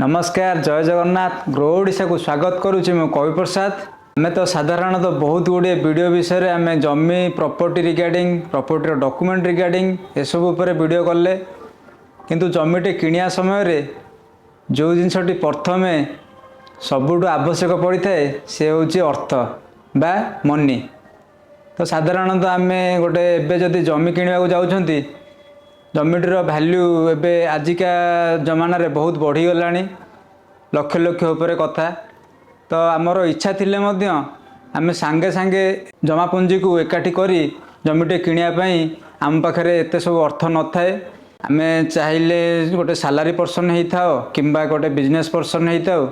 ନମସ୍କାର, ଜୟ ଜଗନ୍ନାଥ। ଗ୍ରୋ ଓଡ଼ିଶାକୁ ସ୍ୱାଗତ କରୁଛି ମୁଁ କବି ପ୍ରସାଦ। ଆମେ ତ ସାଧାରଣତଃ ବହୁତ ଗୁଡ଼ିଏ ଭିଡ଼ିଓ ବିଷୟରେ, ଆମେ ଜମି, ପ୍ରପର୍ଟି ରିଗାର୍ଡ଼ିଂ, ପ୍ରପର୍ଟିର ଡକୁମେଣ୍ଟ ରିଗାର୍ଡ଼ିଂ ଏସବୁ ଉପରେ ଭିଡ଼ିଓ କଲେ। କିନ୍ତୁ ଜମିଟି କିଣିବା ସମୟରେ ଯେଉଁ ଜିନିଷଟି ପ୍ରଥମେ ସବୁଠୁ ଆବଶ୍ୟକ ପଡ଼ିଥାଏ, ସେ ହେଉଛି ଅର୍ଥ ବା ମନି। ତ ସାଧାରଣତଃ ଆମେ ଗୋଟେ ଏବେ ଯଦି ଜମି କିଣିବାକୁ ଯାଉଛନ୍ତି, ଜମିଟିର ଭ୍ୟାଲ୍ୟୁ ଏବେ ଆଜିକା ଜମାନାରେ ବହୁତ ବଢ଼ିଗଲାଣି, ଲକ୍ଷ ଲକ୍ଷ ଉପରେ କଥା। ତ ଆମର ଇଚ୍ଛା ଥିଲେ ମଧ୍ୟ ଆମେ ସାଙ୍ଗେ ସାଙ୍ଗେ ଜମା ପୁଞ୍ଜିକୁ ଏକାଠି କରି ଜମିଟି କିଣିବା ପାଇଁ ଆମ ପାଖରେ ଏତେ ସବୁ ଅର୍ଥ ନଥାଏ। ଆମେ ଚାହିଁଲେ ଗୋଟେ ସାଲାରୀ ପର୍ସନ୍ ହେଇଥାଉ କିମ୍ବା ଗୋଟେ ବିଜନେସ୍ ପର୍ସନ୍ ହେଇଥାଉ,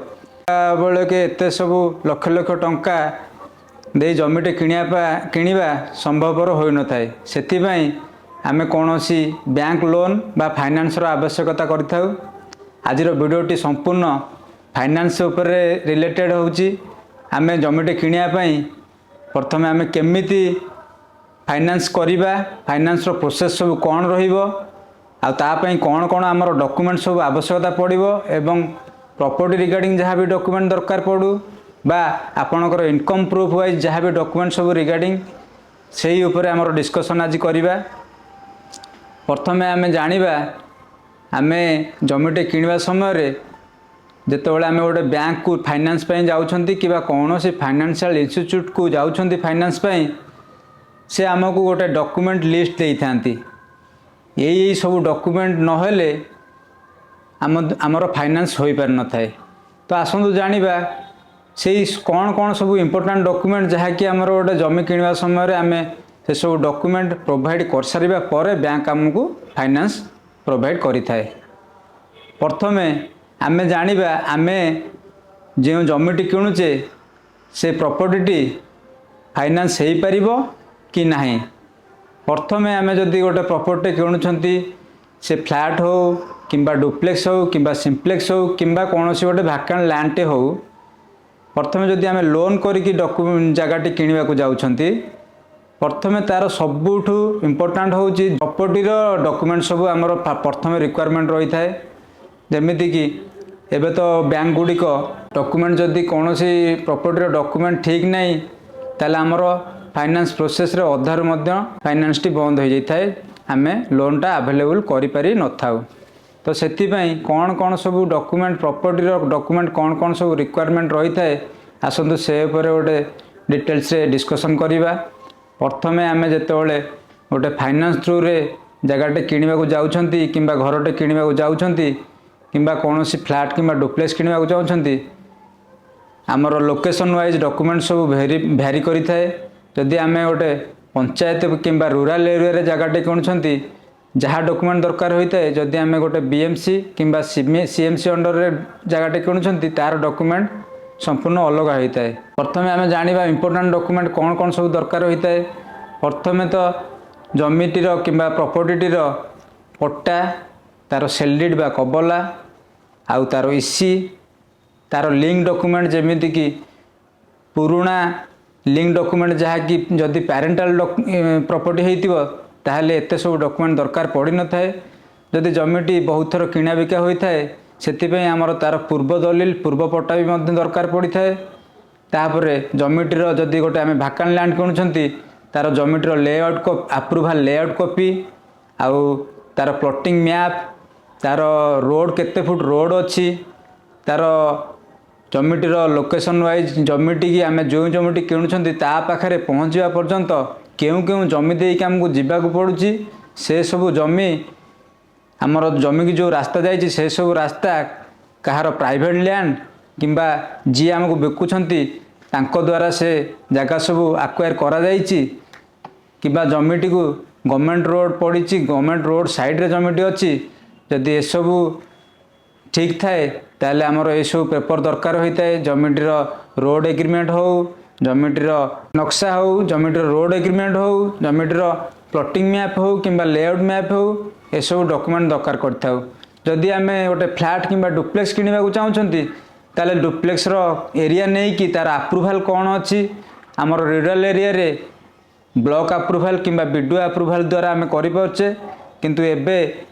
ବେଳକେ ଏତେ ସବୁ ଲକ୍ଷ ଲକ୍ଷ ଟଙ୍କା ଦେଇ ଜମିଟି କିଣିବା ସମ୍ଭବପର ହୋଇନଥାଏ। ସେଥିପାଇଁ ଆମେ କୌଣସି ବ୍ୟାଙ୍କ ଲୋନ୍ ବା ଫାଇନାନ୍ସର ଆବଶ୍ୟକତା କରିଥାଉ। ଆଜିର ଭିଡ଼ିଓଟି ସମ୍ପୂର୍ଣ୍ଣ ଫାଇନାନ୍ସ ଉପରେ ରିଲେଟେଡ଼୍ ହେଉଛି। ଆମେ ଜମିଟି କିଣିବା ପାଇଁ ପ୍ରଥମେ ଆମେ କେମିତି ଫାଇନାନ୍ସ କରିବା, ଫାଇନାନ୍ସର ପ୍ରୋସେସ୍ ସବୁ କ'ଣ ରହିବ, ଆଉ ତା ପାଇଁ କ'ଣ କ'ଣ ଆମର ଡକୁମେଣ୍ଟ ସବୁ ଆବଶ୍ୟକତା ପଡ଼ିବ ଏବଂ ପ୍ରପର୍ଟି ରିଗାର୍ଡ଼ିଂ ଯାହା ବି ଡକୁମେଣ୍ଟ ଦରକାର ପଡ଼ୁ ବା ଆପଣଙ୍କର ଇନକମ୍ ପ୍ରୁଫ୍ ୱାଇଜ୍ ଯାହା ବି ଡକୁମେଣ୍ଟ ସବୁ ରିଗାର୍ଡ଼ିଂ, ସେଇ ଉପରେ ଆମର ଡିସ୍କସନ୍ ଆଜି କରିବା। ପ୍ରଥମେ ଆମେ ଜାଣିବା, ଆମେ ଜମିଟି କିଣିବା ସମୟରେ ଯେତେବେଳେ ଆମେ ଗୋଟେ ବ୍ୟାଙ୍କକୁ ଫାଇନାନ୍ସ ପାଇଁ ଯାଉଛନ୍ତି କିମ୍ବା କୌଣସି ଫାଇନାନ୍ସିଆଲ ଇନଷ୍ଟିଚ୍ୟୁଟକୁ ଯାଉଛନ୍ତି ଫାଇନାନ୍ସ ପାଇଁ, ସେ ଆମକୁ ଗୋଟେ ଡକୁମେଣ୍ଟ ଲିଷ୍ଟ ଦେଇଥାନ୍ତି। ଏଇ ଏଇ ସବୁ ଡକୁମେଣ୍ଟ ନହେଲେ ଆମର ଫାଇନାନ୍ସ ହୋଇପାରିନଥାଏ। ତ ଆସନ୍ତୁ ଜାଣିବା, ସେଇ କ'ଣ କ'ଣ ସବୁ ଇମ୍ପୋର୍ଟାଣ୍ଟ ଡକୁମେଣ୍ଟ, ଯାହାକି ଆମର ଗୋଟେ ଜମି କିଣିବା ସମୟରେ ଆମେ ସେସବୁ ଡକୁମେଣ୍ଟ ପ୍ରୋଭାଇଡ଼ କରିସାରିବା ପରେ ବ୍ୟାଙ୍କ ଆମକୁ ଫାଇନାନ୍ସ ପ୍ରୋଭାଇଡ଼ କରିଥାଏ। ପ୍ରଥମେ ଆମେ ଜାଣିବା, ଆମେ ଯେଉଁ ଜମିଟି କିଣୁଛେ, ସେ ପ୍ରପର୍ଟିଟି ଫାଇନାନ୍ସ ହେଇପାରିବ କି ନାହିଁ। ପ୍ରଥମେ ଆମେ ଯଦି ଗୋଟେ ପ୍ରପର୍ଟି କିଣୁଛନ୍ତି, ସେ ଫ୍ଲାଟ୍ ହେଉ କିମ୍ବା ଡୁପ୍ଲେକ୍ସ ହେଉ କିମ୍ବା ସିମ୍ପ୍ଲେକ୍ସ ହେଉ କିମ୍ବା କୌଣସି ଗୋଟେ ଭ୍ୟାକାଣ୍ଟ ଲ୍ୟାଣ୍ଡଟେ ହେଉ, ପ୍ରଥମେ ଯଦି ଆମେ ଲୋନ୍ କରିକି ଜାଗାଟି କିଣିବାକୁ ଯାଉଛନ୍ତି, ପ୍ରଥମେ ତା'ର ସବୁଠୁ ଇମ୍ପୋର୍ଟାଣ୍ଟ ହେଉଛି ପ୍ରପର୍ଟିର ଡକୁମେଣ୍ଟ ସବୁ ଆମର ପ୍ରଥମେ ରିକ୍ୱାରମେଣ୍ଟ ରହିଥାଏ। ଯେମିତିକି ଏବେ ତ ବ୍ୟାଙ୍କ ଗୁଡ଼ିକ ଡକୁମେଣ୍ଟ, ଯଦି କୌଣସି ପ୍ରପର୍ଟିର ଡକୁମେଣ୍ଟ ଠିକ୍ ନାହିଁ, ତାହେଲେ ଆମର ଫାଇନାନ୍ସ ପ୍ରୋସେସ୍ରେ ଅଧାରୁ ମଧ୍ୟ ଫାଇନାନ୍ସଟି ବନ୍ଦ ହୋଇଯାଇଥାଏ। ଆମେ ଲୋନ୍ଟା ଆଭେଲେବୁଲ୍ କରିପାରି ନଥାଉ। ତ ସେଥିପାଇଁ କ'ଣ କ'ଣ ସବୁ ଡକୁମେଣ୍ଟ, ପ୍ରପର୍ଟିର ଡକୁମେଣ୍ଟ କ'ଣ କ'ଣ ସବୁ ରିକ୍ୱାରମେଣ୍ଟ ରହିଥାଏ, ଆସନ୍ତୁ ସେ ଉପରେ ଗୋଟେ ଡିଟେଲ୍ସରେ ଡିସ୍କସନ୍ କରିବା। ପ୍ରଥମେ ଆମେ ଯେତେବେଳେ ଗୋଟେ ଫାଇନାନ୍ସ ଥ୍ରୁରେ ଜାଗାଟେ କିଣିବାକୁ ଯାଉଛନ୍ତି କିମ୍ବା ଘରଟେ କିଣିବାକୁ ଯାଉଛନ୍ତି କିମ୍ବା କୌଣସି ଫ୍ଲାଟ୍ କିମ୍ବା ଡୁପ୍ଲେକ୍ସ କିଣିବାକୁ ଚାହୁଁଛନ୍ତି, ଆମର ଲୋକେସନ୍ ୱାଇଜ୍ ଡକୁମେଣ୍ଟ ସବୁ ଭ୍ୟାରି କରିଥାଏ। ଯଦି ଆମେ ଗୋଟେ ପଞ୍ଚାୟତ କିମ୍ବା ରୁରାଲ୍ ଏରିଆରେ ଜାଗାଟେ କିଣୁଛନ୍ତି, ଯାହା ଡକୁମେଣ୍ଟ ଦରକାର ହୋଇଥାଏ, ଯଦି ଆମେ ଗୋଟେ ବିଏମ୍ସି କିମ୍ବା ସିଏମ୍ସି ଅଣ୍ଡରରେ ଜାଗାଟେ କିଣୁଛନ୍ତି, ତା'ର ଡକୁମେଣ୍ଟ ସମ୍ପୂର୍ଣ୍ଣ ଅଲଗା ହୋଇଥାଏ। ପ୍ରଥମେ ଆମେ ଜାଣିବା ଇମ୍ପୋର୍ଟାଣ୍ଟ ଡକୁମେଣ୍ଟ କ'ଣ କ'ଣ ସବୁ ଦରକାର ହୋଇଥାଏ। ପ୍ରଥମେ ତ ଜମିଟିର କିମ୍ବା ପ୍ରପର୍ଟିଟିର ପଟ୍ଟା, ତା'ର ସେଲ୍ ବା କବଲା, ଆଉ ତା'ର ଇସି, ତା'ର ଲିଙ୍କ ଡକୁମେଣ୍ଟ, ଯେମିତିକି ପୁରୁଣା ଲିଙ୍କ ଡକୁମେଣ୍ଟ, ଯାହାକି ଯଦି ପ୍ୟାରେଣ୍ଟାଲ ପ୍ରପର୍ଟି ହେଇଥିବ, ତାହେଲେ ଏତେ ସବୁ ଡକୁମେଣ୍ଟ ଦରକାର ପଡ଼ିନଥାଏ। ଯଦି ଜମିଟି ବହୁତ ଥର କିଣା ବିକା ହୋଇଥାଏ, ସେଥିପାଇଁ ଆମର ତା'ର ପୂର୍ବ ଦଲିଲ, ପୂର୍ବ ପଟ୍ଟା ବି ମଧ୍ୟ ଦରକାର ପଡ଼ିଥାଏ। ତାପରେ ଜମିଟିର ଯଦି ଗୋଟେ ଆମେ ଭାକାଣ୍ଟ ଲ୍ୟାଣ୍ଡ କିଣୁଛନ୍ତି, ତା'ର ଜମିଟିର ଲେଆଉଟ୍, ଆପ୍ରୁଭାଲ୍ ଲେଆଉଟ୍ କପି, ଆଉ ତା'ର ପ୍ଲଟିଂ ମ୍ୟାପ୍, ତା'ର ରୋଡ଼, କେତେ ଫୁଟ ରୋଡ଼ ଅଛି, ତା'ର ଜମିଟିର ଲୋକେସନ୍ ୱାଇଜ୍ ଜମିଟିକି ଆମେ ଯେଉଁ ଜମିଟି କିଣୁଛନ୍ତି, ତା ପାଖରେ ପହଞ୍ଚିବା ପର୍ଯ୍ୟନ୍ତ କେଉଁ କେଉଁ ଜମି ଦେଇକି ଆମକୁ ଯିବାକୁ ପଡ଼ୁଛି, ସେସବୁ ଜମି, ଆମର ଜମିକି ଯେଉଁ ରାସ୍ତା ଯାଇଛି, ସେସବୁ ରାସ୍ତା କାହାର ପ୍ରାଇଭେଟ୍ ଲ୍ୟାଣ୍ଡ କିମ୍ବା ଯିଏ ଆମକୁ ବିକୁଛନ୍ତି ତାଙ୍କ ଦ୍ୱାରା ସେ ଜାଗା ସବୁ ଆକ୍ୱାୟାର କରାଯାଇଛି କିମ୍ବା ଜମିଟିକୁ ଗଭର୍ଣ୍ଣମେଣ୍ଟ ରୋଡ଼ ପଡ଼ିଛି, ଗଭର୍ଣ୍ଣମେଣ୍ଟ ରୋଡ଼ ସାଇଡ଼ରେ ଜମିଟି ଅଛି। ଯଦି ଏସବୁ ଠିକ୍ ଥାଏ, ତାହେଲେ ଆମର ଏସବୁ ପେପର ଦରକାର ହୋଇଥାଏ। ଜମିଟିର ରୋଡ଼ ଏଗ୍ରିମେଣ୍ଟ ହେଉ, ଜମିଟିର ନକ୍ସା ହେଉ, ଜମିଟିର ରୋଡ଼ ଏଗ୍ରିମେଣ୍ଟ ହେଉ, ଜମିଟିର ପ୍ଲଟିଂ ମ୍ୟାପ୍ ହେଉ କିମ୍ବା ଲେଆଉଟ୍ ମ୍ୟାପ୍ ହେଉ, ଏସବୁ ଡକୁମେଣ୍ଟ ଦରକାର କରିଥାଉ। ଯଦି ଆମେ ଗୋଟେ ଫ୍ଲାଟ୍ କିମ୍ବା ଡୁପ୍ଲେକ୍ସ କିଣିବାକୁ ଚାହୁଁଛନ୍ତି, ତାହେଲେ ଡୁପ୍ଲେକ୍ସର ଏରିଆ ନେଇକି ତା'ର ଆପ୍ରୁଭାଲ୍ କ'ଣ ଅଛି। ଆମର ରୁରାଲ୍ ଏରିଆରେ ବ୍ଲକ୍ ଆପ୍ରୁଭାଲ୍ କିମ୍ବା ବିଡ଼ିଓ ଆପ୍ରୁଭାଲ୍ ଦ୍ୱାରା ଆମେ କରିପାରୁଛେ। କିନ୍ତୁ ଏବେ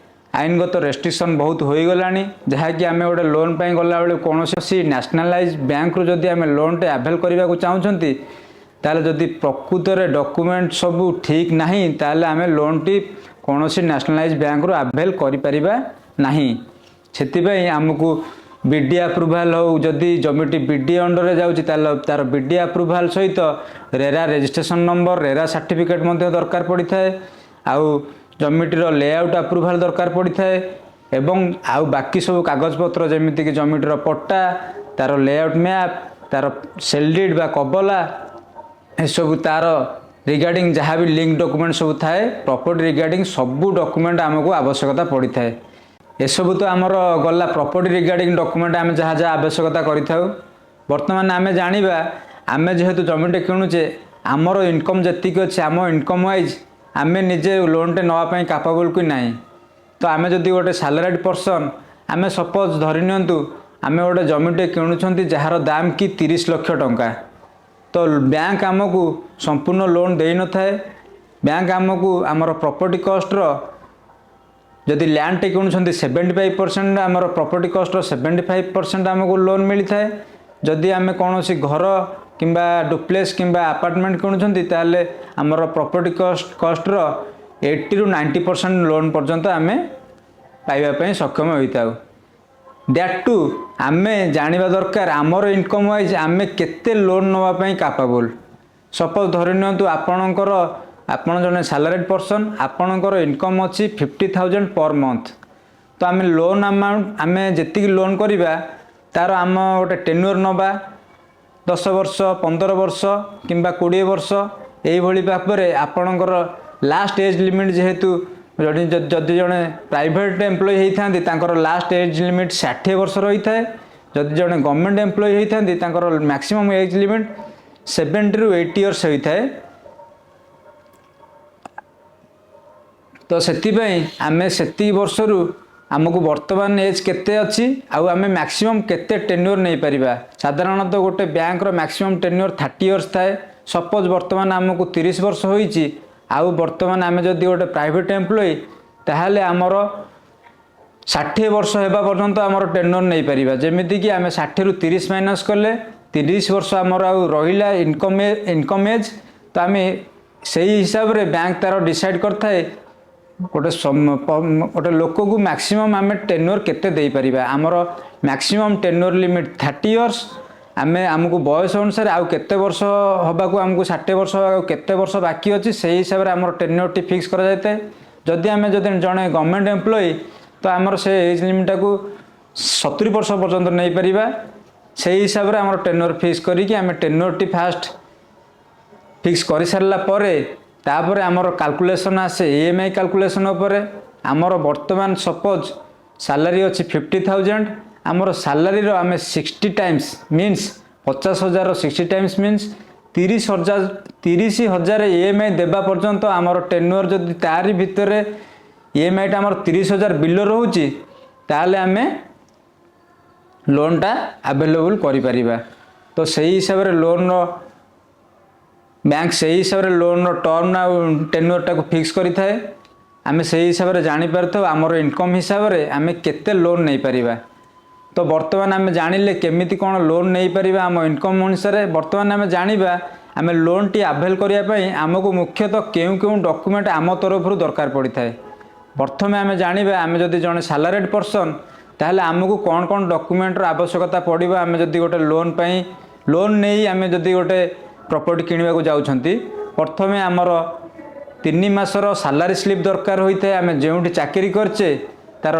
ଆଇନଗତ ରେଷ୍ଟ୍ରିକ୍ସନ୍ ବହୁତ ହୋଇଗଲାଣି, ଯାହାକି ଆମେ ଗୋଟେ ଲୋନ୍ ପାଇଁ ଗଲାବେଳେ କୌଣସି ନ୍ୟାସନାଲାଇଜ୍ ବ୍ୟାଙ୍କରୁ ଯଦି ଆମେ ଲୋନ୍ଟେ ଆଭେଲ୍ କରିବାକୁ ଚାହୁଁଛନ୍ତି, ତାହେଲେ ଯଦି ପ୍ରକୃତରେ ଡକୁମେଣ୍ଟ ସବୁ ଠିକ୍ ନାହିଁ, ତାହେଲେ ଆମେ ଲୋନ୍ଟି କୌଣସି ନ୍ୟାସନାଲାଇଜ୍ ବ୍ୟାଙ୍କରୁ ଆଭେଲ୍ କରିପାରିବା ନାହିଁ। ସେଥିପାଇଁ ଆମକୁ ବିଡି ଆପ୍ରୁଭାଲ୍ ହେଉ, ଯଦି ଜମିଟି ବିଡି ଅଣ୍ଡରରେ ଯାଉଛି, ତାହେଲେ ତା'ର ବିଡି ଆପ୍ରୁଭାଲ୍ ସହିତ RERA registration number, RERA certificate ମଧ୍ୟ ଦରକାର ପଡ଼ିଥାଏ। ଆଉ ଜମିଟିର ଲେଆଉଟ୍ ଆପ୍ରୁଭାଲ୍ ଦରକାର ପଡ଼ିଥାଏ ଏବଂ ଆଉ ବାକି ସବୁ କାଗଜପତ୍ର, ଯେମିତିକି ଜମିଟିର ପଟ୍ଟା, ତା'ର ଲେଆଉଟ୍ ମ୍ୟାପ୍, ତା'ର ସେଲ୍ ବା କବଲା, ଏସବୁ ତା'ର ରିଗାର୍ଡ଼ିଂ ଯାହା ବି ଲିଙ୍କ ଡକୁମେଣ୍ଟ ସବୁ ଥାଏ, ପ୍ରପର୍ଟି ରିଗାର୍ଡ଼ିଂ ସବୁ ଡକୁମେଣ୍ଟ ଆମକୁ ଆବଶ୍ୟକତା ପଡ଼ିଥାଏ। ଏସବୁ ତ ଆମର ଗଲା ପ୍ରପର୍ଟି ରିଗାର୍ଡ଼ିଂ ଡକୁମେଣ୍ଟ, ଆମେ ଯାହା ଯାହା ଆବଶ୍ୟକତା କରିଥାଉ। ବର୍ତ୍ତମାନ ଆମେ ଜାଣିବା, ଆମେ ଯେହେତୁ ଜମିଟେ କିଣୁଛେ, ଆମର ଇନକମ୍ ଯେତିକି ଅଛି, ଆମ ଇନକମ୍ ୱାଇଜ୍ ଆମେ ନିଜେ ଲୋନ୍ଟେ ନେବା ପାଇଁ କାପାବୁଲ୍ କି ନାହିଁ। ତ ଆମେ ଯଦି ଗୋଟେ ସାଲାରିଡ୍ ପର୍ସନ୍, ଆମେ ସପୋଜ୍ ଧରି ନିଅନ୍ତୁ, ଆମେ ଗୋଟେ ଜମିଟେ କିଣୁଛନ୍ତି ଯାହାର ଦାମ କି 30 ଲକ୍ଷ ଟଙ୍କା, ତ ବ୍ୟାଙ୍କ ଆମକୁ ସମ୍ପୂର୍ଣ୍ଣ ଲୋନ୍ ଦେଇନଥାଏ। ବ୍ୟାଙ୍କ ଆମକୁ ଆମର ପ୍ରପର୍ଟି କଷ୍ଟର, ଯଦି ଲ୍ୟାଣ୍ଡଟେ କିଣୁଛନ୍ତି, 75%, ଆମର ପ୍ରପର୍ଟି କଷ୍ଟର 75% ଆମକୁ ଲୋନ୍ ମିଳିଥାଏ। ଯଦି ଆମେ କୌଣସି ଘର କିମ୍ବା ଡୁପ୍ଲେକ୍ସ କିମ୍ବା ଆପାର୍ଟମେଣ୍ଟ କିଣୁଛନ୍ତି, ତାହେଲେ ଆମର ପ୍ରପର୍ଟି କଷ୍ଟର 80ରୁ 90% ଲୋନ୍ ପର୍ଯ୍ୟନ୍ତ ଆମେ ପାଇବା ପାଇଁ ସକ୍ଷମ ହୋଇଥାଉ। That two ଆମେ ଜାଣିବା ଦରକାର, ଆମର ଇନକମ୍ ୱାଇଜ୍ ଆମେ କେତେ ଲୋନ୍ ନେବା ପାଇଁ କାପାବୁଲ୍। ସପୋଜ୍ ଧରି ନିଅନ୍ତୁ, ଆପଣ ଜଣେ ସାଲାରିଡ୍ ପର୍ସନ୍, ଆପଣଙ୍କର ଇନକମ୍ ଅଛି 50,000 ପର୍ ମନ୍ଥ। ତ ଆମେ ଲୋନ୍ ଆମାଉଣ୍ଟ, ଆମେ ଯେତିକି ଲୋନ୍ କରିବା, ତା'ର ଆମ ଗୋଟେ ଟେନ୍ୟୁର୍ ନେବା, 10 ବର୍ଷ, 15 ବର୍ଷ କିମ୍ବା 20 ବର୍ଷ, ଏଇଭଳି ଭାବରେ। ଆପଣଙ୍କର ଲାଷ୍ଟ ଏଜ୍ ଲିମିଟ୍, ଯେହେତୁ ଯଦି ଜଣେ ପ୍ରାଇଭେଟ୍ ଏମ୍ପ୍ଲୟି ହେଇଥାନ୍ତି, ତାଙ୍କର ଲାଷ୍ଟ ଏଜ୍ ଲିମିଟ୍ 60 ବର୍ଷ ରହିଥାଏ। ଯଦି ଜଣେ ଗଭର୍ଣ୍ଣମେଣ୍ଟ ଏମ୍ପ୍ଲୟି ହେଇଥାନ୍ତି, ତାଙ୍କର ମ୍ୟାକ୍ସିମମ୍ ଏଜ୍ ଲିମିଟ୍ 70ରୁ 80 ଇୟର୍ସ ହୋଇଥାଏ। ତ ସେଥିପାଇଁ ଆମେ ସେତିକି ବର୍ଷରୁ ଆମକୁ ବର୍ତ୍ତମାନ ଏଜ୍ କେତେ ଅଛି ଆଉ ଆମେ ମ୍ୟାକ୍ସିମମ୍ କେତେ ଟେନ୍ୟୁର୍ ନେଇପାରିବା। ସାଧାରଣତଃ ଗୋଟେ ବ୍ୟାଙ୍କର ମ୍ୟାକ୍ସିମମ୍ ଟେନ୍ୟୁର୍ 30 ଇୟର୍ସ ଥାଏ। ସପୋଜ୍ ବର୍ତ୍ତମାନ ଆମକୁ 30 ବର୍ଷ ହୋଇଛି ଆଉ ବର୍ତ୍ତମାନ ଆମେ ଯଦି ଗୋଟେ ପ୍ରାଇଭେଟ୍ ଏମ୍ପ୍ଲୟି, ତାହେଲେ ଆମର 60 ବର୍ଷ ହେବା ପର୍ଯ୍ୟନ୍ତ ଆମର ଟେନ୍ୟୁର୍ ନେଇପାରିବା। ଯେମିତିକି ଆମେ 60ରୁ 30 ମାଇନସ୍ କଲେ 30 ବର୍ଷ ଆମର ଆଉ ରହିଲା ଇନକମ୍ ଏଜ୍। ତ ଆମେ ସେଇ ହିସାବରେ ବ୍ୟାଙ୍କ ତା'ର ଡିସାଇଡ଼୍ କରିଥାଏ, ଗୋଟେ ଲୋକକୁ ମ୍ୟାକ୍ସିମମ୍ ଆମେ ଟେନ୍ୟୁର୍ କେତେ ଦେଇପାରିବା। ଆମର ମ୍ୟାକ୍ସିମମ୍ ଟେନ୍ୟୁର୍ ଲିମିଟ୍ 30 ଇୟର୍ସ। ଆମକୁ ବୟସ ଅନୁସାରେ ଆଉ କେତେ ବର୍ଷ ହେବାକୁ, ଆମକୁ 60 ବର୍ଷ ହେବାକୁ କେତେ ବର୍ଷ ବାକି ଅଛି, ସେଇ ହିସାବରେ ଆମର ଟେନ୍ୟୁର୍ଟି ଫିକ୍ସ କରାଯାଇଥାଏ। ଯଦି ଜଣେ ଗଭର୍ଣ୍ଣମେଣ୍ଟ ଏମ୍ପ୍ଲୟି, ତ ଆମର ସେ ଏଜ୍ ଲିମିଟ୍ଟାକୁ 70 ବର୍ଷ ପର୍ଯ୍ୟନ୍ତ ନେଇପାରିବା। ସେଇ ହିସାବରେ ଆମର ଟେନ୍ୟୁର୍ ଫିକ୍ସ କରିକି, ଆମେ ଟେନ୍ୟୁର୍ଟି ଫାଷ୍ଟ ଫିକ୍ସ କରିସାରିଲା ପରେ, ତାପରେ ଆମର କାଲକୁଲେସନ୍ ଆସେ ଇଏମ୍ଆଇ କାଲକୁଲେସନ୍ ଉପରେ। ଆମର ବର୍ତ୍ତମାନ ସପୋଜ୍ ସାଲାରୀ ଅଛି 50,000। ଆମର ସାଲାରୀର ଆମେ 60 Times means 50,000 60 Times means 30,000। 30,000 EMI ଦେବା ପର୍ଯ୍ୟନ୍ତ ଆମର ଟେନ୍ୟୁର୍, ଯଦି ତାରି ଭିତରେ ଇଏମ୍ଆଇଟା ଆମର 30,000 ବିଲୋ ରହୁଛି, ତାହେଲେ ଆମେ ଲୋନ୍ଟା ଆଭେଲେବୁଲ୍ କରିପାରିବା। ତ ସେଇ ହିସାବରେ ଲୋନ୍ର ବ୍ୟାଙ୍କ ସେଇ ହିସାବରେ ଲୋନ୍ର ଟର୍ମ ଆଉ ଟେନ୍ୟୁର୍ଟାକୁ ଫିକ୍ସ କରିଥାଏ। ଆମେ ସେଇ ହିସାବରେ ଜାଣିପାରିଥାଉ, ଆମର ଇନକମ୍ ହିସାବରେ ଆମେ କେତେ ଲୋନ୍ ନେଇପାରିବା। ତ ବର୍ତ୍ତମାନ ଆମେ ଜାଣିଲେ କେମିତି କ'ଣ ଲୋନ୍ ନେଇପାରିବା ଆମ ଇନକମ୍ ଅନୁସାରେ। ବର୍ତ୍ତମାନ ଆମେ ଜାଣିବା, ଆମେ ଲୋନ୍ଟି ଆଭେଲ୍ କରିବା ପାଇଁ ଆମକୁ ମୁଖ୍ୟତଃ କେଉଁ କେଉଁ ଡକୁମେଣ୍ଟ ଆମ ତରଫରୁ ଦରକାର ପଡ଼ିଥାଏ। ପ୍ରଥମେ ଆମେ ଜାଣିବା, ଆମେ ଯଦି ଜଣେ ସାଲାରିଡ୍ ପର୍ସନ୍, ତାହେଲେ ଆମକୁ କ'ଣ କ'ଣ ଡକୁମେଣ୍ଟର ଆବଶ୍ୟକତା ପଡ଼ିବ। ଆମେ ଯଦି ଗୋଟେ ଲୋନ୍ ପାଇଁ, ଲୋନ୍ ନେଇ ଆମେ ଯଦି ଗୋଟେ ପ୍ରପର୍ଟି କିଣିବାକୁ ଯାଉଛନ୍ତି, ପ୍ରଥମେ ଆମର 3 ମାସର ସାଲାରୀ ସ୍ଲିପ୍ ଦରକାର ହୋଇଥାଏ। ଆମେ ଯେଉଁଠି ଚାକିରି କରିଛେ, ତା'ର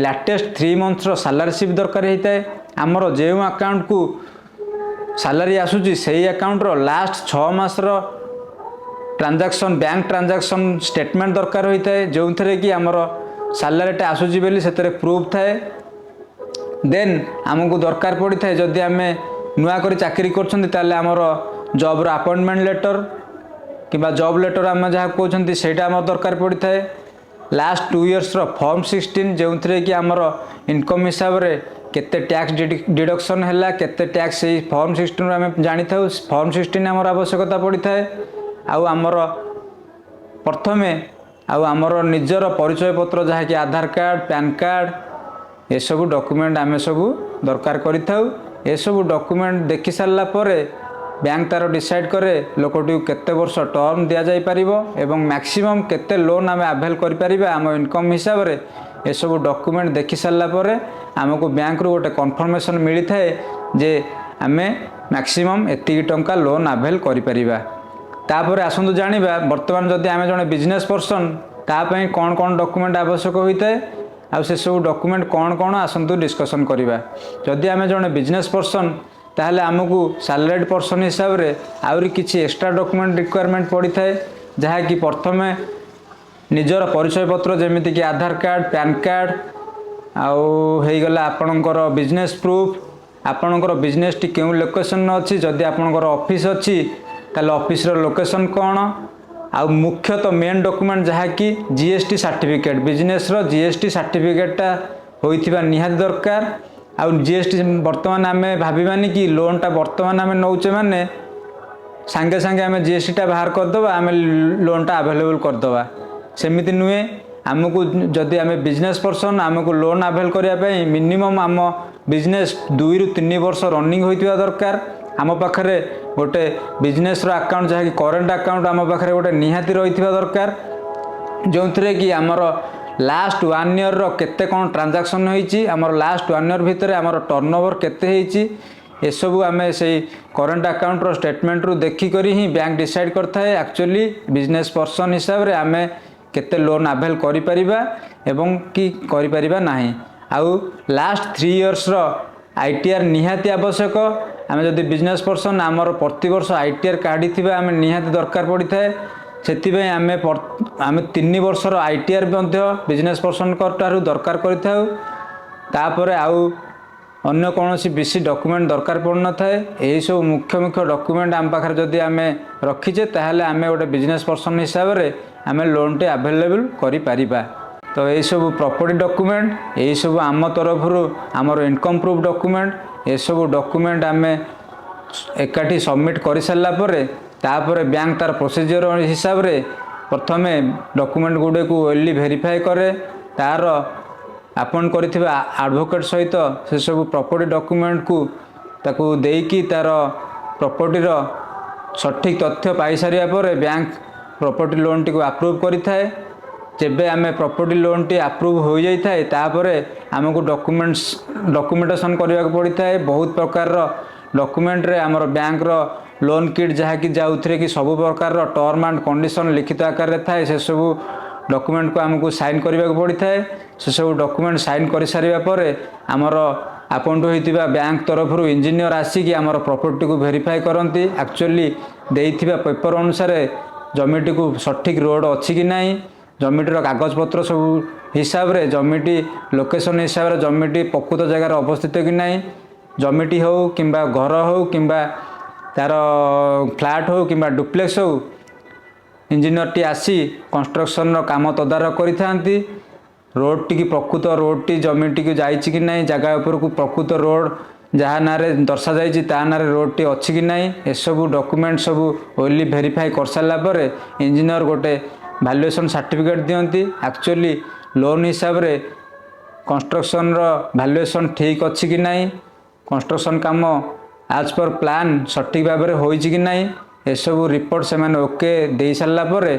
ଲାଟେଷ୍ଟ 3 ମନ୍ଥର ସାଲାରୀ ସ୍ଲିପ୍ ଦରକାର ହୋଇଥାଏ। ଆମର ଯେଉଁ ଆକାଉଣ୍ଟକୁ ସାଲାରୀ ଆସୁଛି, ସେଇ ଆକାଉଣ୍ଟର ଲାଷ୍ଟ 6 ମାସର ଟ୍ରାଞ୍ଜାକ୍ସନ୍, ବ୍ୟାଙ୍କ ଟ୍ରାଞ୍ଜାକ୍ସନ୍ ଷ୍ଟେଟମେଣ୍ଟ ଦରକାର ହୋଇଥାଏ, ଯେଉଁଥିରେ କି ଆମର ସାଲାରୀଟା ଆସୁଛି ବୋଲି ସେଥିରେ ପ୍ରୁଫ୍ ଥାଏ। ଦେନ୍ ଆମକୁ ଦରକାର ପଡ଼ିଥାଏ, ଯଦି ଆମେ ନୂଆ କରି ଚାକିରି କରୁଛନ୍ତି, ତାହେଲେ ଆମର ଜବ୍ର ଆପଏଣ୍ଟମେଣ୍ଟ ଲେଟର୍ କିମ୍ବା ଜବ୍ ଲେଟର୍ ଆମେ ଯାହା କହୁଛନ୍ତି, ସେଇଟା ଆମର ଦରକାର ପଡ଼ିଥାଏ। ଲାଷ୍ଟ 2 ଇୟର୍ସର ଫର୍ମ 16, ଯେଉଁଥିରେ କି ଆମର ଇନକମ୍ ହିସାବରେ କେତେ ଟ୍ୟାକ୍ସ ଡିଡକ୍ସନ୍ ହେଲା, କେତେ ଟ୍ୟାକ୍ସ, ସେଇ ଫର୍ମ 16ରୁ ଆମେ ଜାଣିଥାଉ। ଫର୍ମ 16 ଆମର ଆବଶ୍ୟକତା ପଡ଼ିଥାଏ। ଆଉ ଆମର ପ୍ରଥମେ ଆଉ ଆମର ନିଜର ପରିଚୟ ପତ୍ର, ଯାହାକି ଆଧାର କାର୍ଡ଼, ପ୍ୟାନ୍ କାର୍ଡ଼, ଏସବୁ ଡକୁମେଣ୍ଟ ଆମେ ସବୁ ଦରକାର କରିଥାଉ। ଏସବୁ ଡକୁମେଣ୍ଟ ଦେଖି ସାରିଲା ପରେ ବ୍ୟାଙ୍କ ତା'ର ଡିସାଇଡ଼୍ କରେ ଲୋକଟିକୁ କେତେ ବର୍ଷ ଟର୍ମ ଦିଆଯାଇପାରିବ ଏବଂ ମ୍ୟାକ୍ସିମମ୍ କେତେ ଲୋନ୍ ଆମେ ଆଭେଲ୍ କରିପାରିବା ଆମ ଇନକମ୍ ହିସାବରେ। ଏସବୁ ଡକୁମେଣ୍ଟ ଦେଖି ସାରିଲା ପରେ ଆମକୁ ବ୍ୟାଙ୍କରୁ ଗୋଟେ କନଫର୍ମେସନ୍ ମିଳିଥାଏ ଯେ ଆମେ ମ୍ୟାକ୍ସିମମ୍ ଏତିକି ଟଙ୍କା ଲୋନ୍ ଆଭେଲ୍ କରିପାରିବା। ତାପରେ ଆସନ୍ତୁ ଜାଣିବା, ବର୍ତ୍ତମାନ ଯଦି ଆମେ ଜଣେ ବିଜନେସ୍ ପର୍ସନ୍, ତା ପାଇଁ କ'ଣ କ'ଣ ଡକୁମେଣ୍ଟ ଆବଶ୍ୟକ ହୋଇଥାଏ ଆଉ ସେସବୁ ଡକୁମେଣ୍ଟ କ'ଣ କ'ଣ, ଆସନ୍ତୁ ଡିସ୍କସନ୍ କରିବା। ଯଦି ଆମେ ଜଣେ ବିଜନେସ୍ ପର୍ସନ୍, ତାହେଲେ ଆମକୁ ସାଲାରିଡ୍ ପର୍ସନ୍ ହିସାବରେ ଆହୁରି କିଛି ଏକ୍ସଟ୍ରା ଡକୁମେଣ୍ଟ ରିକ୍ୱାରମେଣ୍ଟ ପଡ଼ିଥାଏ, ଯାହାକି ପ୍ରଥମେ ନିଜର ପରିଚୟ ପତ୍ର, ଯେମିତିକି ଆଧାର କାର୍ଡ଼, ପ୍ୟାନ୍ କାର୍ଡ଼, ଆଉ ହେଇଗଲା ଆପଣଙ୍କର ବିଜନେସ୍ ପ୍ରୁଫ୍, ଆପଣଙ୍କର ବିଜନେସ୍ଟି କେଉଁ ଲୋକେସନ୍ରେ ଅଛି, ଯଦି ଆପଣଙ୍କର ଅଫିସ୍ ଅଛି ତାହେଲେ ଅଫିସ୍ର ଲୋକେସନ୍ କ'ଣ, ଆଉ ମୁଖ୍ୟତଃ ମେନ୍ ଡକୁମେଣ୍ଟ ଯାହାକି ଜିଏସ୍ଟି ସାର୍ଟିଫିକେଟ୍। ବିଜନେସ୍ର ଜିଏସ୍ଟି ସାର୍ଟିଫିକେଟ୍ଟା ହୋଇଥିବା ନିହାତି ଦରକାର। ଆଉ ଜିଏସ୍ଟି, ବର୍ତ୍ତମାନ ଆମେ ଭାବିବାନି କି ଲୋନ୍ଟା ବର୍ତ୍ତମାନ ଆମେ ନେଉଛେ ମାନେ ସାଙ୍ଗେ ସାଙ୍ଗେ ଆମେ ଜିଏସ୍ଟିଟା ବାହାର କରିଦେବା, ଆମେ ଲୋନ୍ଟା ଆଭେଲେବୁଲ୍ କରିଦେବା, ସେମିତି ନୁହେଁ। ଆମକୁ ଯଦି ଆମେ ବିଜନେସ୍ ପର୍ସନ୍, ଆମକୁ ଲୋନ୍ ଆଭେଲ୍ କରିବା ପାଇଁ ମିନିମମ୍ ଆମ ବିଜନେସ୍ 2ରୁ 3 ବର୍ଷ ରନିଂ ହୋଇଥିବା ଦରକାର। ଆମ ପାଖରେ ଗୋଟେ ବିଜନେସ୍ର ଆକାଉଣ୍ଟ, ଯାହାକି କରେଣ୍ଟ ଆକାଉଣ୍ଟ, ଆମ ପାଖରେ ଗୋଟେ ନିହାତି ରହିଥିବା ଦରକାର, ଯେଉଁଥିରେ କି ଆମର ଲାଷ୍ଟ ୱାନ୍ ଇୟର୍ର କେତେ କ'ଣ ଟ୍ରାଞ୍ଜାକ୍ସନ୍ ହେଇଛି, ଆମର ଲାଷ୍ଟ ୱାନ୍ ଇୟର୍ ଭିତରେ ଆମର ଟର୍ନ ଓଭର୍ କେତେ ହେଇଛି, ଏସବୁ ଆମେ ସେଇ କରେଣ୍ଟ ଆକାଉଣ୍ଟର ଷ୍ଟେଟମେଣ୍ଟରୁ ଦେଖିକରି ହିଁ ବ୍ୟାଙ୍କ ଡିସାଇଡ଼୍ କରିଥାଏ ଆକ୍ଚୁଆଲି ବିଜନେସ୍ ପର୍ସନ୍ ହିସାବରେ ଆମେ କେତେ ଲୋନ୍ ଆଭେଲ୍ କରିପାରିବା ଏବଂ କି କରିପାରିବା ନାହିଁ। ଆଉ ଲାଷ୍ଟ 3 ଇୟର୍ସର ଆଇଟିଆର୍ ନିହାତି ଆବଶ୍ୟକ। ଆମେ ଯଦି ବିଜନେସ୍ ପର୍ସନ୍, ଆମର ପ୍ରତିବର୍ଷ ଆଇଟିଆର୍ କାଢ଼ିଥିବା ଆମେ ନିହାତି ଦରକାର ପଡ଼ିଥାଏ। ସେଥିପାଇଁ ଆମେ 3 ବର୍ଷର ଆଇଟିଆର୍ ମଧ୍ୟ ବିଜନେସ୍ ପର୍ସନଙ୍କ ଠାରୁ ଦରକାର କରିଥାଉ। ତାପରେ ଆଉ ଅନ୍ୟ କୌଣସି ବେଶୀ ଡକୁମେଣ୍ଟ ଦରକାର ପଡ଼ିନଥାଏ। ଏହିସବୁ ମୁଖ୍ୟ ମୁଖ୍ୟ ଡକୁମେଣ୍ଟ ଆମ ପାଖରେ ଯଦି ଆମେ ରଖିଛେ, ତାହେଲେ ଆମେ ଗୋଟେ ବିଜନେସ୍ ପର୍ସନ୍ ହିସାବରେ ଆମେ ଲୋନ୍ଟି ଆଭେଲେବୁଲ୍ କରିପାରିବା। ତ ଏଇସବୁ ପ୍ରପର୍ଟି ଡକୁମେଣ୍ଟ, ଏଇସବୁ ଆମ ତରଫରୁ ଆମର ଇନକମ୍ ପ୍ରୁଫ୍ ଡକୁମେଣ୍ଟ, ଏସବୁ ଡକୁମେଣ୍ଟ ଆମେ ଏକାଠି ସବମିଟ୍ କରିସାରିଲା ପରେ, ତାପରେ ବ୍ୟାଙ୍କ ତାର ପ୍ରୋସିଜିଓର ହିସାବରେ ପ୍ରଥମେ ଡକୁମେଣ୍ଟ ଗୁଡ଼ିକୁ ୱେଲି ଭେରିଫାଏ କରେ। ତାର ଆପଏଣ୍ଟ କରିଥିବା ଆଡ଼ଭୋକେଟ୍ ସହିତ ସେସବୁ ପ୍ରପର୍ଟି ଡକୁମେଣ୍ଟକୁ ତାକୁ ଦେଇକି ତାର ପ୍ରପର୍ଟିର ସଠିକ୍ ତଥ୍ୟ ପାଇସାରିବା ପରେ ବ୍ୟାଙ୍କ ପ୍ରପର୍ଟି ଲୋନ୍ଟିକୁ ଆପ୍ରୁଭ୍ କରିଥାଏ। ଯେବେ ଆମେ ପ୍ରପର୍ଟି ଲୋନ୍ଟି ଆପ୍ରୁଭ୍ ହୋଇଯାଇଥାଏ, ତାପରେ ଆମକୁ ଡକୁମେଣ୍ଟେସନ୍ କରିବାକୁ ପଡ଼ିଥାଏ। ବହୁତ ପ୍ରକାରର ଡକୁମେଣ୍ଟରେ ଆମର ବ୍ୟାଙ୍କର ଲୋନ୍ କିଟ୍, ଯାହାକି ଯେଉଁଥିରେ କି ସବୁ ପ୍ରକାରର ଟର୍ମ ଆଣ୍ଡ କଣ୍ଡିସନ୍ ଲିଖିତ ଆକାରରେ ଥାଏ, ସେସବୁ ଡକୁମେଣ୍ଟକୁ ଆମକୁ ସାଇନ୍ କରିବାକୁ ପଡ଼ିଥାଏ। ସେସବୁ ଡକୁମେଣ୍ଟ ସାଇନ୍ କରିସାରିବା ପରେ ଆମର ଆପଏଣ୍ଟ ହୋଇଥିବା ବ୍ୟାଙ୍କ ତରଫରୁ ଇଞ୍ଜିନିୟର ଆସିକି ଆମର ପ୍ରପର୍ଟିକୁ ଭେରିଫାଏ କରନ୍ତି। ଆକ୍ଚୁଆଲି ଦେଇଥିବା ପେପର ଅନୁସାରେ ଜମିଟିକୁ ସଠିକ୍ ରୋଡ଼ ଅଛି କି ନାହିଁ, ଜମିଟିର କାଗଜପତ୍ର ସବୁ ହିସାବରେ, ଜମିଟି ଲୋକେସନ୍ ହିସାବରେ ଜମିଟି ପ୍ରକୃତ ଜାଗାରେ ଅବସ୍ଥିତ କି ନାହିଁ, ଜମିଟି ହେଉ କିମ୍ବା ଘର ହେଉ କିମ୍ବା ତା'ର ଫ୍ଲାଟ୍ ହେଉ କିମ୍ବା ଡୁପ୍ଲେକ୍ସ ହେଉ, ଇଞ୍ଜିନିୟରଟି ଆସି କନଷ୍ଟ୍ରକ୍ସନର କାମ ତଦାରଖ କରିଥାନ୍ତି। ରୋଡ଼ଟିକି ପ୍ରକୃତ ରୋଡ଼ଟି ଜମିଟିକୁ ଯାଇଛି କି ନାହିଁ, ଜାଗା ଉପରକୁ ପ୍ରକୃତ ରୋଡ଼ ଯାହା ନାଁରେ ଦର୍ଶାଯାଇଛି ତା ନାଁରେ ରୋଡ଼ଟି ଅଛି କି ନାହିଁ, ଏସବୁ ଡକୁମେଣ୍ଟ ସବୁ ୱେଲି ଭେରିଫାଏ କରିସାରିଲା ପରେ ଇଞ୍ଜିନିୟର ଗୋଟେ ଭାଲୁଏସନ୍ ସାର୍ଟିଫିକେଟ୍ ଦିଅନ୍ତି। ଆକ୍ଚୁଆଲି ଲୋନ୍ ହିସାବରେ କନଷ୍ଟ୍ରକ୍ସନର ଭାଲୁଏସନ୍ ଠିକ୍ ଅଛି କି ନାହିଁ, କନଷ୍ଟ୍ରକ୍ସନ୍ କାମ ଆଜ୍ ପର୍ ପ୍ଲାନ୍ ସଠିକ୍ ଭାବରେ ହୋଇଛି କି ନାହିଁ, ଏସବୁ ରିପୋର୍ଟ ସେମାନେ ଓକେ ଦେଇସାରିଲା ପରେ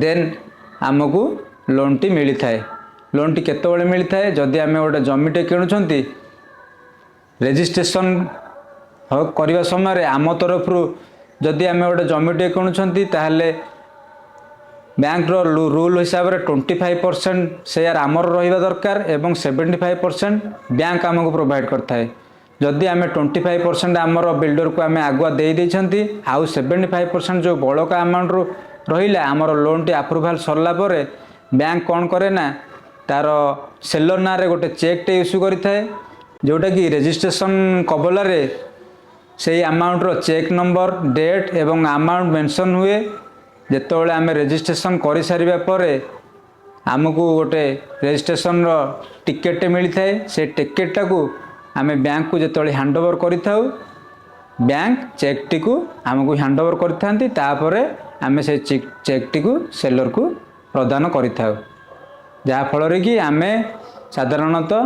ଦେନ୍ ଆମକୁ ଲୋନ୍ଟି ମିଳିଥାଏ। ଲୋନ୍ଟି କେତେବେଳେ ମିଳିଥାଏ? ଯଦି ଆମେ ଗୋଟେ ଜମିଟେ କିଣୁଛନ୍ତି, ରେଜିଷ୍ଟ୍ରେସନ୍ କରିବା ସମୟରେ ଆମ ତରଫରୁ ଯଦି ଆମେ ଗୋଟେ ଜମିଟେ କିଣୁଛନ୍ତି, ତାହେଲେ ବ୍ୟାଙ୍କର ରୁଲ୍ ହିସାବରେ 25% ସେୟାର ଆମର ରହିବା ଦରକାର ଏବଂ 75% ବ୍ୟାଙ୍କ ଆମକୁ ପ୍ରୋଭାଇଡ଼ କରିଥାଏ। ଯଦି ଆମେ 25% ଆମର ବିଲ୍ଡରକୁ ଆମେ ଆଗୁଆ ଦେଇ ଦେଇଛନ୍ତି, ଆଉ 75% ଯେଉଁ ବଳକା ଆମାଉଣ୍ଟରୁ ରହିଲା, ଆମର ଲୋନ୍ଟି ଆପ୍ରୁଭାଲ୍ ସରିଲା ପରେ ବ୍ୟାଙ୍କ କ'ଣ କରେ ନା ତାର ସେଲର ନାଁରେ ଗୋଟେ ଚେକ୍ଟେ ଇସ୍ୟୁ କରିଥାଏ, ଯେଉଁଟାକି ରେଜିଷ୍ଟ୍ରେସନ୍ କବଲାରେ ସେଇ ଆମାଉଣ୍ଟର ଚେକ୍ ନମ୍ବର, ଡେଟ୍ ଏବଂ ଆମାଉଣ୍ଟ ମେନସନ୍ ହୁଏ। ଯେତେବେଳେ ଆମେ ରେଜିଷ୍ଟ୍ରେସନ୍ କରିସାରିବା ପରେ ଆମକୁ ଗୋଟେ ରେଜିଷ୍ଟ୍ରେସନର ଟିକେଟଟେ ମିଳିଥାଏ। ସେ ଟିକେଟଟାକୁ ଆମେ ବ୍ୟାଙ୍କକୁ ଯେତେବେଳେ ହ୍ୟାଣ୍ଡ ଓଭର କରିଥାଉ, ବ୍ୟାଙ୍କ ଚେକ୍ଟିକୁ ଆମକୁ ହ୍ୟାଣ୍ଡ ଓଭର କରିଥାନ୍ତି। ତାପରେ ଆମେ ସେ ଚେକ୍ଟିକୁ ସେଲରକୁ ପ୍ରଦାନ କରିଥାଉ, ଯାହାଫଳରେ କି ଆମେ ସାଧାରଣତଃ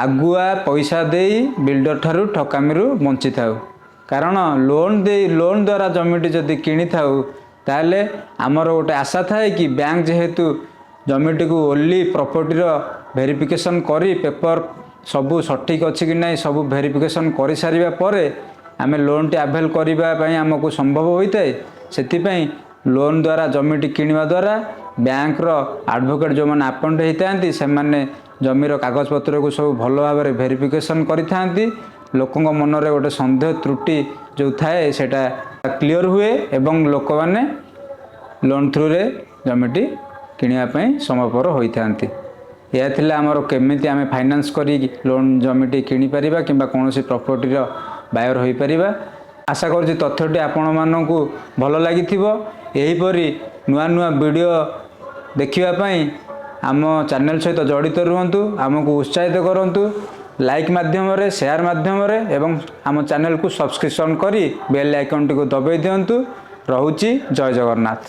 ଆଗୁଆ ପଇସା ଦେଇ ବିଲ୍ଡର ଠାରୁ ଠକାମିରୁ ବଞ୍ଚିଥାଉ। କାରଣ ଲୋନ୍ ଦେଇ, ଲୋନ୍ ଦ୍ୱାରା ଜମିଟି ଯଦି କିଣିଥାଉ, ତାହେଲେ ଆମର ଗୋଟେ ଆଶା ଥାଏ କି ବ୍ୟାଙ୍କ ଯେହେତୁ ଜମିଟିକୁ ଓନ୍ଲି ପ୍ରପର୍ଟିର ଭେରିଫିକେସନ୍ କରି, ପେପର ସବୁ ସଠିକ୍ ଅଛି କି ନାହିଁ ସବୁ ଭେରିଫିକେସନ୍ କରିସାରିବା ପରେ ଆମେ ଲୋନ୍ଟି ଆଭେଲ୍ କରିବା ପାଇଁ ଆମକୁ ସମ୍ଭବ ହୋଇଥାଏ। ସେଥିପାଇଁ ଲୋନ୍ ଦ୍ୱାରା ଜମିଟି କିଣିବା ଦ୍ୱାରା ବ୍ୟାଙ୍କର ଆଡ଼ଭୋକେଟ୍ ଯେଉଁମାନେ ଆପଏଣ୍ଟ ହେଇଥାନ୍ତି, ସେମାନେ ଜମିର କାଗଜପତ୍ରକୁ ସବୁ ଭଲ ଭାବରେ ଭେରିଫିକେସନ୍ କରିଥାନ୍ତି। ଲୋକଙ୍କ ମନରେ ଗୋଟେ ସନ୍ଦେହ ତ୍ରୁଟି ଯେଉଁ ଥାଏ, ସେଇଟା କ୍ଲିଅର୍ ହୁଏ ଏବଂ ଲୋକମାନେ ଲୋନ୍ ଥ୍ରୁରେ ଜମିଟି କିଣିବା ପାଇଁ ସମ୍ଭବପର ହୋଇଥାନ୍ତି। ଏହା ଥିଲା ଆମର କେମିତି ଆମେ ଫାଇନାନ୍ସ କରି ଲୋନ୍ ଜମିଟି କିଣିପାରିବା କିମ୍ବା କୌଣସି ପ୍ରପର୍ଟିର ବାୟର ହୋଇପାରିବା। ଆଶା କରୁଛି ତଥ୍ୟଟି ଆପଣମାନଙ୍କୁ ଭଲ ଲାଗିଥିବ। ଏହିପରି ନୂଆ ନୂଆ ଭିଡ଼ିଓ ଦେଖିବା ପାଇଁ ଆମ ଚ୍ୟାନେଲ୍ ସହିତ ଜଡ଼ିତ ରୁହନ୍ତୁ। ଆମକୁ ଉତ୍ସାହିତ କରନ୍ତୁ ଲାଇକ୍ ମାଧ୍ୟମରେ, ସେୟାର ମାଧ୍ୟମରେ ଏବଂ ଆମ ଚ୍ୟାନେଲକୁ ସବସ୍କ୍ରିପସନ୍ କରି ବେଲ୍ ଆଇକନ୍ଟିକୁ ଦବାଇ ଦିଅନ୍ତୁ। ରହୁଛି, ଜୟ ଜଗନ୍ନାଥ।